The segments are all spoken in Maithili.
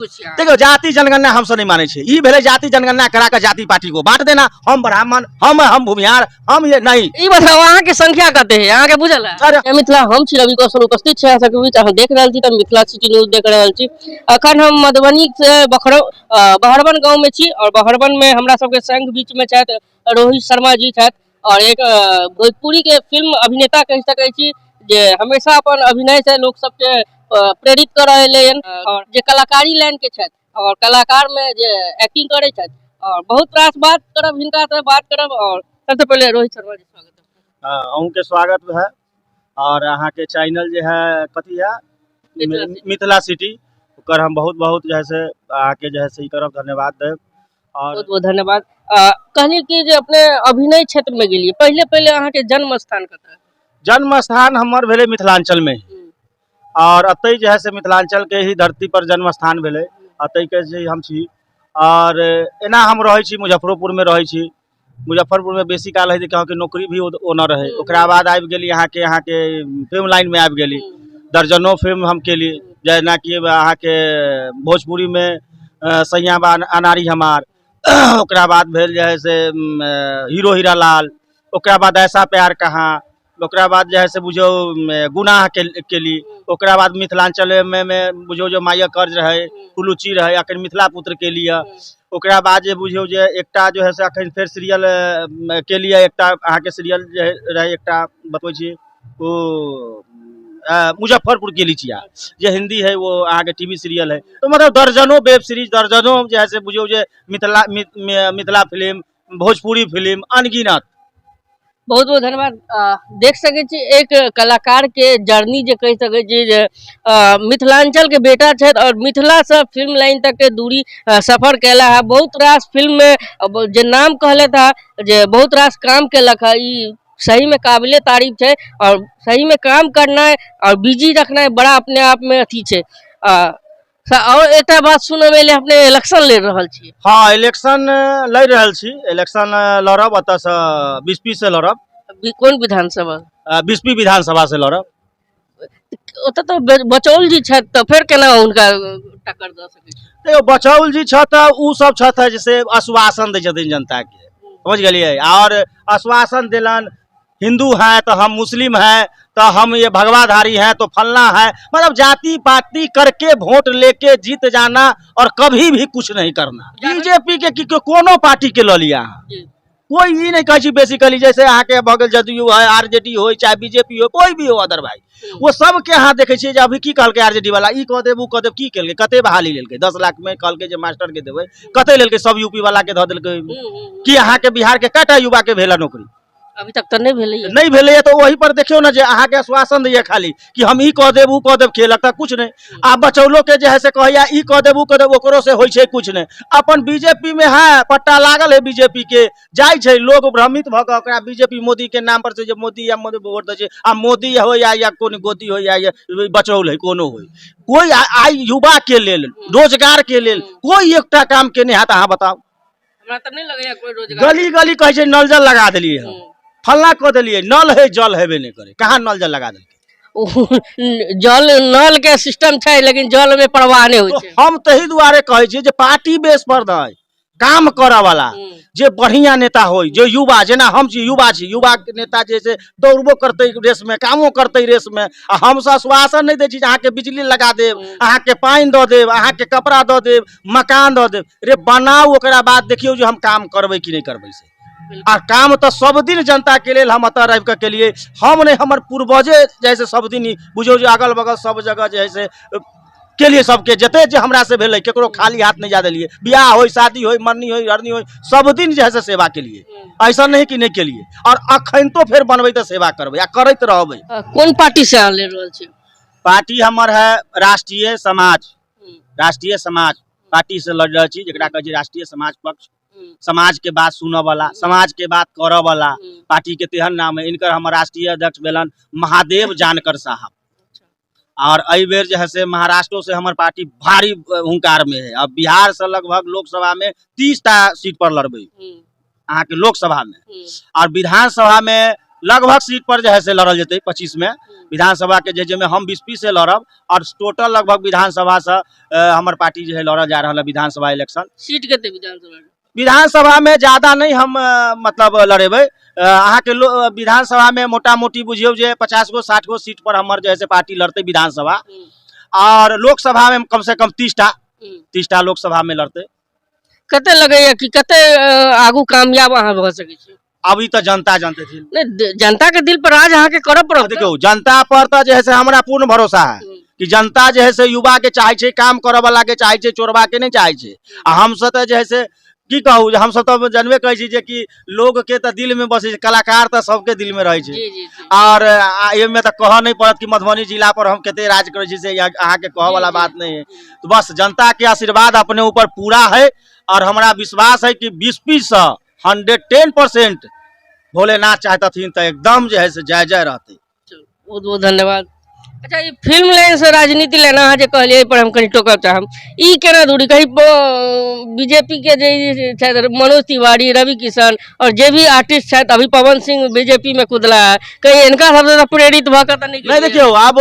देखियौ, जाति जनगणना हमसब नहि मानै छियै। ई भेलै जाति जनगणना करा कऽ जाति पार्टी को बांट देना। हम ब्राह्मण, हम भूमिहार, हम ये नहीं। ई बताउ, अहाँके संख्या कते है, अहाँके बुझल है? अरे। जय मिथिला, हम छी रवि कौशल, उपस्थित छी अहाँ सबके बीच। अहाँ देख रहल छी तऽ मिथिला सिटी न्यूज देख रहल छी। अखन हम मधुबनी से बहरबन गाँव में छी और बहरबन में हमरा सबके संग बीच में छथि रोहित शर्मा जी छथि और एक भोजपुरी के फिल्म अभिनेता कहि सकै छी जे हमेशा अपन अभिनय से लोक सबके प्रेरित कऽ रहलै हन और जे कलाकारी लाइन के छथि और कलाकार में जे एक्टिंग करै छथि और बहुत रास बात करब हिनका से बात करब। और सबसे पहिले रोहित शर्मा जी, स्वागत है। अहूँके स्वागत है और अहाँके चैनल जे है कथी है? मिथिला सिटी। मिथिला सिटी, ओकर हम बहुत बहुत जे है से अहाँके जे है से ई करब, धन्यवाद देब। और बहुत बहुत धन्यवाद। कहलियै कि जे अपने अभिनय क्षेत्र में गेलियै, पहिले पहिले अहाँके जन्म स्थान कतऽ? जन्म स्थान हमर भेलै मिथिलांचल में और एतै जे है से मिथिलांचल के ही धरती पर जन्म स्थान भेलै, एतै के जे हम छी। और एना हम रहै छी मुजफ्फरोपुर में रहै छी। मुजफ्फरपुर में बेसी काल है जे अहाँके नौकरी भी ओना रहै। ओकरा बाद आबि गेली अहाँके फिल्म लाइन में आबि गेली, दर्जनों फिल्म हम केली, जेनाकि अहाँके भोजपुरी में सैया बा अनारी हमार, ओकरा बाद भेल जे है से हीरो हीरा लाल, ओकरा बाद ऐसा प्यार कहाँ, ओकरा बाद जे है से बुझियौ गुनाह केली, ओकरा बाद मिथिलांचल में बुझियौ जे मायक कर्ज रहै, कुलुची रहै, अखन मिथिला पुत्र के लिए, ओकरा बाद जे बुझियौ जे एकटा जो है से अखन फेर सीरियल के लिए एकटा अहाँके सीरियल जे रहै, एकटा बतबै छी ओ मुजफ्फरपुर के लीचिया जे हिंदी है, वो अहाँके टीवी सीरियल है। तो मतलब दर्जनों वेब सीरीज, दर्जनों जे है से बुझियौ जे मिथिला फिल्म, भोजपुरी फिल्म, अनगिनत। बहुत बहुत धन्यवाद। देख सकै छी एक कलाकार के जर्नी जे कहि सकै छी जे मिथिलांचल के बेटा छथि और मिथिला से फिल्म लाइन तक के दूरी सफर केला है। बहुत रास फिल्म में अब जे नाम कहलथि है जे बहुत रास काम केलक है, ई सही में काबिले तारीफ छै और सही में काम करनाइ और बिजी रखनाइ बड़ा अपने आप में अथी छै। और एकटा बात सुनय मे एलै, अपने इलेक्शन लड़ि रहल छी? हाँ, इलेक्शन लड़ि रहल छी। इलेक्शन लड़ब एतऽ सँ बिस्पी से लड़ब। कोन विधानसभा? बिस्पी विधानसभा से लड़ब। ओतऽ तऽ बचौल जी छथि, तऽ फेर केना हुनका टक्कर दऽ सकै छी? देखियौ, बचौल जी छथि तऽ ओ सब छथि जैसे आश्वासन दै छथिन जनता के, समझ गेलियै? और आश्वासन देलन हिंदू हैं तो हम मुस्लिम हैं तो हम ये भगवाधारी हैं तो फलना है, मतलब जाति पाति करके वोट लेके जीत जाना और कभी भी कुछ नहीं करना। बीजेपी के की कोनो पार्टी के लऽ लिया अहाँ, कोई ई नहीं कहै छी। बेसिकली जैसे अहाँके भऽ गेल जदयू है, आरजेडी हो, चाहे बीजेपी हो, कोई भी हो अदरवाइज, वो सबके अहाँ देखै छियै जे अभी की कहलकै आरजेडी वाला, ई कऽ देब, ओ कऽ देब, की केलकै? कते बहाली लेलकै? 10 लाख में कहलकै जे मास्टर के देबै, कते लेलकै? सब यूपी वाला के धऽ देलकै ओहिमे। की अहाँके बिहार के कएटा युवा के भेल नौकरी? अभी तक तऽ नहि भेलैए। नहि भेलैए तऽ ओही पर देखियौ ने जे अहाँके आश्वासन दैए खाली कि हम ई कऽ देब, ओ कऽ देब, केलक तऽ कुछ नहि। आ बचौलो के जे है से कहैया ई कऽ देब, ओ कऽ देब, ओकरो से होइ छै कुछ नहि। अपन बीजेपी में है पट्टा लागल है बीजेपी के, जाइ छै लोग भ्रमित भऽ कऽ ओकरा बीजेपी मोदी के नाम पर से जे मोदी या मोदी वोट दै छै। आ मोदी हो या कोनो गोदी हो या बचौल है, कोनो होइ, कोई आइ युवा के लेल रोजगार के लेल कोई एकटा काम केने हैत? अहाँ बताउ। हमरा तऽ नहि लगैया कोई रोजगार। गली गली कहै छै नल जल लगा देलियै हम, फल्ला कऽ देलियै, नल है जल हेबे नहि करै, कहाँ नल जल लगा देलकै? जल नल के सिस्टम छै लेकिन जल में प्रवाह नहि होइ तो छै। हम तही दुआरे कहै छियै जे पार्टी बेस पर नहि, काम करऽ वाला जे बढ़िया नेता होय, जे युवा, जेना हम छी युवा छी, युवा के नेता जे से दौड़बो करतै रेस में, कामो करतै रेस में। आ हम सब आश्वासन नहि दै छी जे अहाँके बिजली लगा देब, अहाँके पानि दऽ देब, अहाँके कपड़ा दऽ देब, मकान दऽ देब। रे बनाउ, ओकरा बाद देखियौ जे हम काम करबै कि नहि करबै से। आ काम तऽ सब दिन जनता के लेल हम एतऽ रहि कऽ केलियै, हम नहि, हमर पूर्वजे जे है से सब दिन बुझियौ जे अगल बगल सब जगह जे है से केलियै सबके, जते जे हमरा से भेलै, केकरो खाली हाथ नहि जा देलियै। बियाह होय, शादी होय, मरनी होय, हरनी होय, सब दिन जे है से सेवा केलियै, ऐसा नहीं कि नहीं केलियै। और अखन तो फेर बनबै तऽ सेवा करबै आ करैत रहबै। कोन पार्टी से अहाँ लड़ि रहल छी? पार्टी हमर है राष्ट्रीय समाज, राष्ट्रीय समाज पार्टी से लड़ रहल छी, जकरा कहै छै राष्ट्रीय समाज पक्ष, समाज के बात सुनऽ वाला, समाज के बात करऽ वाला पार्टी के तेहन नाम है इनकर। हमर राष्ट्रीय अध्यक्ष भेलन महादेव जानकर साहब। और एहि बेर जे है से महाराष्ट्रो से हमर पार्टी भारी हुंकार में है। अब बिहार से लगभग लोकसभा में 30टा सीट पर लड़बै अहाँके लोकसभा में, और विधानसभा में लगभग सीट पर जे है से लड़ल जेतै 25 में विधानसभा के, जे जाहिमे हम बीसपी से लड़ब और टोटल लगभग विधानसभा से हमर पार्टी जे है लड़ल जा रहल है विधानसभा इलेक्शन। सीट कते विधानसभा के? विधानसभा में ज्यादा नहीं हम मतलब लड़ेबै। अहाँके विधानसभा में मोटा मोटी बुझियौ जे 50 गो 60 गो सीट पर हमर जे है से पार्टी लड़तै विधानसभा, और लोकसभा में कम से कम 30टा, 30टा लोकसभा में लड़तै। कते लगैया कि कते आगू कामयाब अहाँ भऽ सकै छी? अभी तऽ जनता जानते थिन। नहीं, जनता के दिल पर राज अहाँके करऽ पड़त। देखियौ, जनता पर तऽ जे है से हमरा पूर्ण भरोसा है कि जनता जे है से युवा के चाहे छै, काम करऽ वाला के चाहे छै, चोरबा के नहीं चाहे छै। आ हमसब तऽ जे है से की कहू जे हमसब तऽ जानबे करै छी जे कि लोग के तऽ दिल में बसै छै, कलाकार तऽ सबके दिल में रहै छै। जी जी जी और एहिमे तऽ कहऽ नहि पड़त कि मधुबनी जिला पर हम कते राज करै छी, से अहाँके कहऽ वाला बात नहीं है। तो बस जनता के आशीर्वाद अपने ऊपर पूरा है और हमरा विश्वास है कि बीसपी से 110% भोलेनाथ चाहतथिन तऽ एकदम जे है से जय जय रहतै। बहुत बहुत धन्यवाद। अच्छा, ई फिल्म लाइन से राजनीति लाइन अहाँ जे कहलियै, एहि पर हम कनि टोकब चाहब। ई केना दूरी कहीं बीजेपी के जे छथि मनोज तिवारी, रवि किशन और जे भी आर्टिस्ट छथि, अभी पवन सिंह बीजेपी में कुदला है, कहीं इनका सबसे तऽ प्रेरित भऽ कऽ तऽ नहीं? नहीं, देखियौ, आब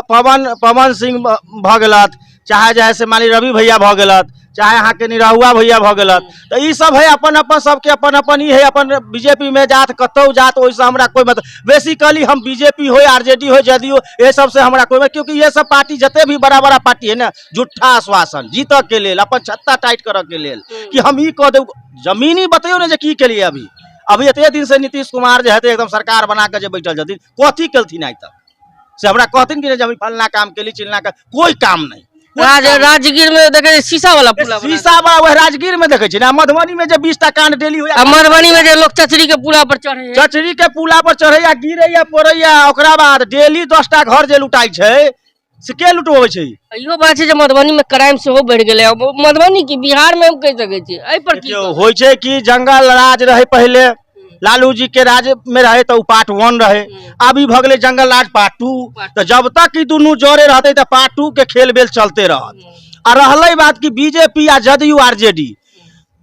पवन पवन सिंह भऽ गेलथि, चाहे जे है से मान रवि भैया भऽ गेलथि, चाहे अहाँके निरहुआ भैया भऽ गेलथि, तऽ ई सब है अपन अपन सबके अपन अपन ई है। अपन बीजेपी में जात, कतहु जात, ओहिसँ हमरा कोई मतलब। बेसिकली हम बीजेपी हो, आरजेडी हो, जदयू, ये सबसे हमरा कोई मतलब, क्योंकि ये सब पार्टी जते भी बड़ा बड़ा पार्टी है ना, झूठा आश्वासन जीतऽ के लेल, अपन छत्ता टाइट करऽ के लेल कि हम ई कऽ देब। जमीनी बतैयौ ने जे की केलिए अभी। अभी एते दिन से नीतीश कुमार जे हेतै एकदम सरकार बना के जे बैठल छथिन, कथी केलथिन आइ तक से हमरा कहथिन कि नहि जे हम फलना काम केली, चिलना का कोई काम नहीं। राजगीर में देखे शीशा वाला पुला बना। शीशा वाला वह राजगीर में देखे छी ना। मधुबनी में जे 20टा कांड डेली होइया। आ मधुबनी में जे लोग चचरी के पुला पर चढ़े है। चचरी के पुला पर चढ़ैया, गिरैया, पड़ैया, ओकरा बाद डेली 10टा घर जे लुटाइ छै से के लुटबै छै? इहो बात छै जे मधुबनी में क्राइम सेहो बढ़ि गेलै। मधुबनी की बिहार में हम कहि सकै छी, एहि पर की? देखियौ, होइ छै कि जंगल राज रहै पहिले, लालू जी के राज में रहे तऽ ओ पार्ट 1 रहे, अभी भऽ गेलै जंगल राज पार्ट 2। तऽ जब तक ई दुनू जरे रहतै तऽ पार्ट 2 के खेल बेल चलते रहत। आ रहलै बात कि बीजेपी आ जदयू आरजेडी,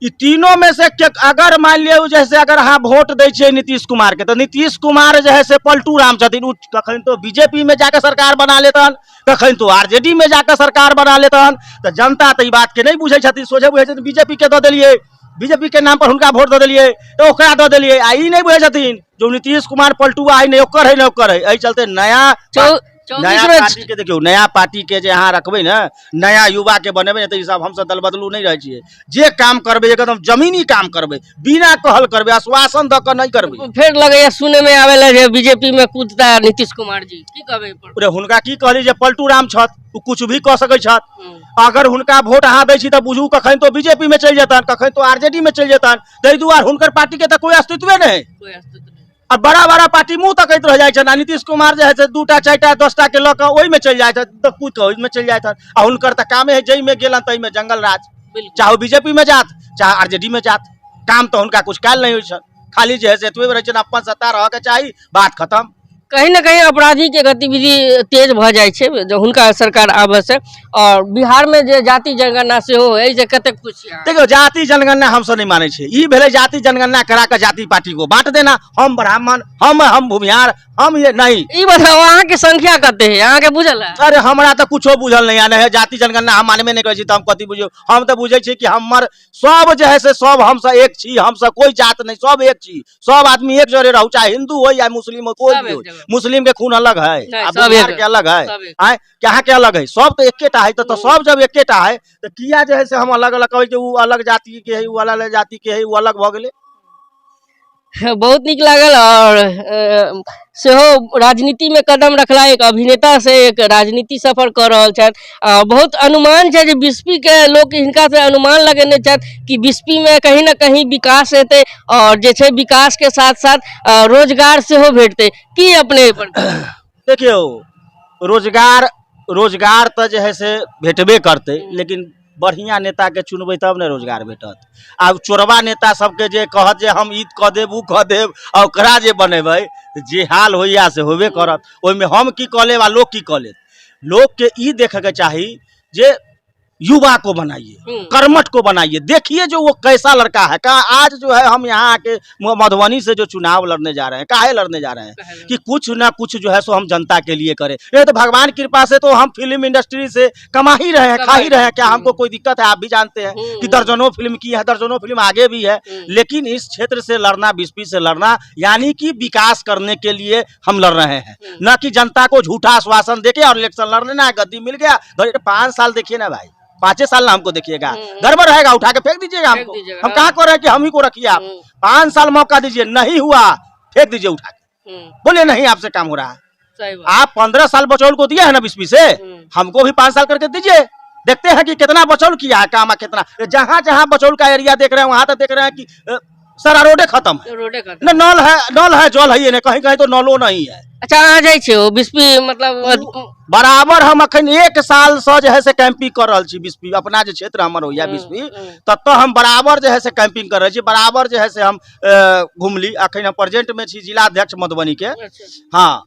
ई तीनों में से के अगर मान लियौ जैसे अगर अहाँ वोट दै छियै नीतीश कुमार के, तऽ नीतीश कुमार जे है से पलटू राम छथिन। ओ कखन तो बीजेपी में जाके सरकार बना लेतन, कखन तो आरजेडी में जाके सरकार बना लेतन। तऽ जनता तऽ ई बात के नहि बुझै छथिन, सोझे बुझै छथिन बीजेपी के दऽ देलियै, बीजेपी के नाम पर हुनका वोट दऽ देलियै तऽ ओकरा दऽ देलियै। आ ई नहि बुझै छथिन जो नीतीश कुमार पलटुआ है, नहि ओकर है नहि ओकर है। एहि चलते नया 24 नया में पार्टी के देखियौ, नया पार्टी के जे अहाँ रखबै ने, नया युवा के बनेबै ने, तऽ ई सब हमसब दल बदलू नहि रहै छियै। जे काम करबै एकदम जमीनी काम करबै, बिना कहल करबै, आश्वासन दऽ कऽ नहि करबै। फेर लगैया सुने में आवेला जे बीजेपी में कूदता नीतीश कुमार जी, की कहबै एहि पर? अरे हुनका की कहली जे पलटू राम छथि, ओ कुछ भी कऽ सकै छथि। अगर हुनका वोट अहाँ दै छी तऽ बुझू कखन तो बीजेपी में चलि जेतनि, कखन तो आरजेडी में चलि जेतनि। ताहि दुआरे हुनकर पार्टी के तऽ कोई अस्तित्वे नहि। कोई अस्तित्व नहि। आ बड़ा बड़ा पार्टी मुँह तकैत रहि जाइ छनि आ नीतीश कुमार जे है से 2टा 4टा 10टा के लऽ कऽ ओहिमे चलि जाइ छथि, तऽ कूदि कऽ ओहिमे चलि जाइ छथि। आ हुनकर तऽ कामे है जाहिमे गेलनि ताहिमे जंगल राज। चाहे ओ बीजेपी में जात चाहे आरजेडी में जात, काम तऽ हुनका कुछ कयल नहि होइ छनि। खाली जे है से एतबे रहै छनि, अपन सत्ता रहऽ के चाही, बात खतम। कहीं ना कहीं अपराधी के गतिविधि तेज भऽ जाइ छै जब हुनका सरकार आबऽ से। और बिहार में जे जाति जनगणना सेहो है, जे कतेक खुश छी अहाँ? देखियौ, जाति जनगणना हमसब नहि मानै छियै। ई भेलै जाति जनगणना करा कऽ जाति पार्टी को बांट देना, हम ब्राह्मण, हम भूमिहार, हम ये नहीं। ई बताउ अहाँके संख्या कते है, अहाँके बुझल है? अरे हमरा तऽ कुछो बुझल नहि है, नहि जाति जनगणना हम मानबे नहि करै छी तऽ हम कथी बुझियौ। हम तऽ बुझै छियै कि हमर सब जे है से सब हमसब एक छी, हमसब कोई जात नहीं, सब एक छी, सब आदमी एक जगह रहू, चाहे हिंदू हो या मुस्लिम हो, कोई सब भी हो। एक जगह। मुस्लिम के खून अलग है नहीं, आ सब भूमिहार एक के अलग है, सब एक। आँय कि अहाँ के अलग है? सब तो एकेटा है। तो सब जब एकेटा है तऽ किया जे है से हम अलग अलग कहै जे उ अलग जाति के है, उ अलग जाति के है, उ अलग भऽ गेलै। बहुत नीक लागल। और सेहो राजनीति में कदम रखला, एक अभिनेता से एक राजनीति सफर कऽ रहल छथि। आ बहुत अनुमान छै जे बिस्पी के लोक हिनका से अनुमान लगेने छथि कि बिस्पी में कहीं ना कहीं विकास हेतै और जे छै विकास के साथ साथ रोजगार सेहो भेटतै। की अपने एहि पर? देखियौ, रोजगार तऽ जे है से भेटबे करतै, लेकिन बढ़िआँ नेताके चुनबै तब ने रोजगार भेटत। आब चोरबा नेता सबके जे कहत जे हम ई कऽ देब, ओ कऽ देब, आ ओकरा जे बनेबै तऽ जे हाल होइया से होबे करत। ओहिमे हम की कऽ लेब आ लोक की कऽ लेत? लोकके ई देखऽके चाही जे युवा को बनाइए, कर्मठ को बनाइए। देखिए जो वो कैसा लड़का है। का आज जो है हम यहाँ आके मधुबनी से जो चुनाव लड़ने जा रहे हैं, काहे लड़ने जा रहे हैं? कि कुछ ना कुछ जो है सो हम जनता के लिए करें। ये तो भगवान कृपा से तो हम फिल्म इंडस्ट्री से कमा ही रहे हैं, खा ही रहे हैं। क्या हमको कोई दिक्कत है? आप भी जानते हैं कि दर्जनों फिल्म की है, दर्जनों फिल्म आगे भी है। लेकिन इस क्षेत्र से लड़ना, बिस्फी से लड़ना, यानी कि विकास करने के लिए हम लड़ रहे हैं, न कि जनता को झूठा आश्वासन देके और इलेक्शन लड़ लेना है, गद्दी मिल गया। 5 साल देखिए ना भाई, 5 साल ना हमको देखिएगा, गड़बड़ रहेगा उठा के फेंक दीजिएगा फेंक हमको। दीजिएगा, हम हाँ। कहाँ को रहे हैं कि हम ही को रखिए आप। 5 साल मौका दीजिए, नहीं हुआ फेंक दीजिए उठा के, बोले नहीं आपसे काम हो रहा है। सही बात। आप 15 साल बचौल को दिया है ना बिस्फी से, हमको भी 5 साल करके दीजिए, देखते हैं कि कितना बचौल किया है काम, कितना। जहाँ जहाँ बचौल का एरिया देख रहे हैं वहां तक देख रहे हैं कि सारा रोडे खत्म है, रोडे खत्म। न नल है, नल है जल है नहीं, कहीं कहीं तो नलो नहीं है। अच्छा, अहाँ जाइ छियै ओ बिस्फी मतलब? बराबर हम अखन 1 साल से जे है से कैंपिंग कर रहल छी बिस्फी, अपना जे क्षेत्र हमर होइया बिस्फी, ततऽ हम बराबर जे है से कैंपिंग कर रहल छी, बराबर जे है से हम घुमली। अखन हम प्रेजेंट में छी जिला अध्यक्ष मधुबनी के। हाँ,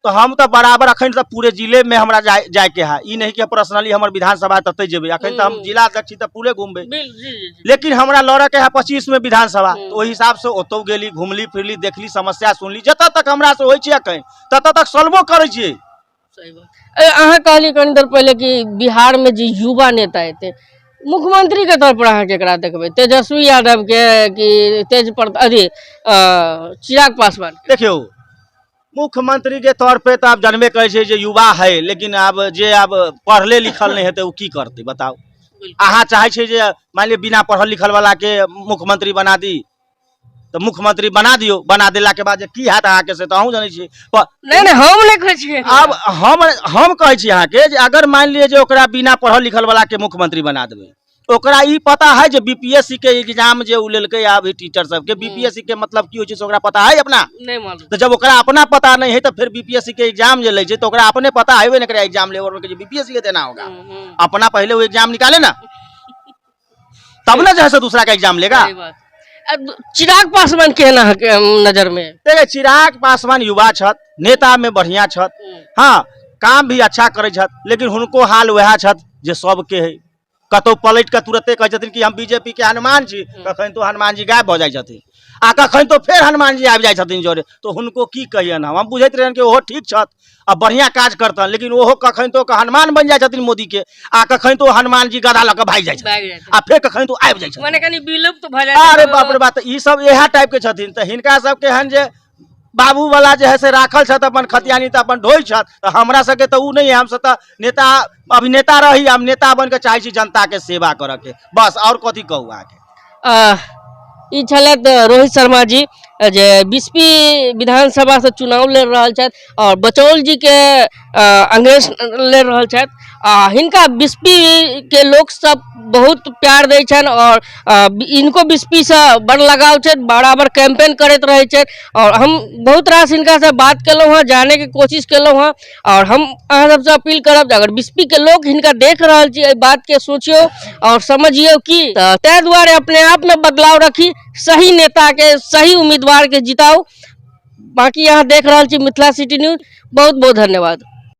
तो हम तऽ बराबर अखन तऽ पूरे जिले में हमरा जाय के है, ई नहीं कि पर्सनली हमर विधानसभा ततै जेबै, अखन तऽ हम जिला अध्यक्ष छी तऽ पूरे घुमबै। जी जी जी। लेकिन हमरा लड़ऽ के है 25 में विधानसभा, तो ओहि हिसाब से ओतौ गेली, घुमली फिरली, देखली, समस्या सुनली, जतऽ तक हमरा से होइ छै अखन ततऽ तक सॉल्वो करै छियै। सही बात। अहाँ कहलियै कनी देर पहिले कि बिहार में जे युवा नेता एतै मुख्यमंत्री के तौर पर अहाँ केकरा देखबै, तेजस्वी यादव के कि तेज प्रताप अथी चिराग पासवान के? देखियौ, मुख्यमंत्री के तौर पे तऽ आब जानबे करै छै जे युवा है, लेकिन आब जे आब पढ़ले लिखल नहि हेतै ओ की करतै बताउ? अहाँ चाहै छियै जे मानि लिअ बिना पढ़ल लिखल वाला के मुख्यमंत्री बना दी तऽ मुख्यमंत्री बना दियौ, बना देला के बाद जे की हैत अहाँके से तऽ अहूँ जनै छियै। नहि नहि, हम नहि कहै छियै। आब हम कहै छी अहाँके जे अगर मानि लिअ जे ओकरा बिना पढ़ल लिखल वाला के मुख्यमंत्री बना देबै, ओकरा ई पता है जे बीपीएससी के एग्जाम जे उ लेलकै अभी टीचर सबके, बीपीएससी के मतलब की होइ छै से ओकरा पता है अपना? नहि मालूम। तऽ जब ओकरा अपना पता नहीं है तऽ फेर बीपीएससी के एग्जाम जे लै छै तऽ ओकरा अपने पता हेबे नहि करे एग्जाम लेबर के जे बीपीएससी के देना होगा। अपना पहले वो एग्जाम निकाले ना, तब ना जो है से दूसरा का एग्जाम लेगा। सही बात। अब चिराग पासवान केहन अहाँके नजर में? देखिए, चिराग पासवान युवा छथि, नेता में बढ़िया छथि, हाँ काम भी अच्छा करै छथि, लेकिन हुनको हाल वएह छथि जे सबके है। कतौ पलटि कऽ तुरते कहै छथिन कि हम बीजेपी के हनुमान छी, कखन तो हनुमान जी गायब भऽ जाइ छथिन आ कखन तो फेर हनुमान जी आबि जाइ छथिन जोरे। तो हुनको की कहियन, हम बुझैत रहन कि ओहो ठीक छथि आ बढ़िया काज करतन, लेकिन ओहो कखन तो हनुमान बनि जाइ छथिन मोदी के आ कखन तो हनुमान जी गदा लऽ कऽ भागि जाइ छथिन भागि जाइ छथिन। आ फेर कखन तो आबि जाइ छथिन, मने कनि विलुप्त भऽ जाइ। अरे बाप रे बाप, तऽ ई सब इएह टाइप के छथिन। तऽ हिनका सबके हन जे बाबू वाला जे है से राखल छथि अपन खतियानी तऽ अपन ढोइ छथि, तऽ हमरा सबके तऽ ओ नहि है। हमसब तऽ नेता अभिनेता रही, हम नेता बन के चाहै छी जनता के सेवा करऽ के, बस आओर कथी कहू अहाँके। ई छलथि रोहित शर्मा जी जे बिस्फी विधानसभा से चुनाव लड़ रहल छथि और बचौल जी के अंग्रेज लड़ रहल छथि। आ हिनका बिस्फी के लोक सब बहुत प्यार दै छनि और इनको बिस्फी से बड़ लगाव छनि, बराबर कैंपेन करैत रहै छथि। और हम बहुत रास हिनका से बात केलहुँ हँ, जाने के कोशिश केलहुँ हँ। और हम अहाँ सबसँ अपील करब जे अगर बिस्फी के लोक हिनका देख रहल छी, एहि बात के सोचियौ और समझियौ कि तऽ ताहि दुआरे अपने आप में बदलाव रखी, सही नेता के सही उम्मीदवार के जिताउ। बाकी अहाँ देख रहल छी मिथिला सिटी न्यूज। बहुत बहुत धन्यवाद।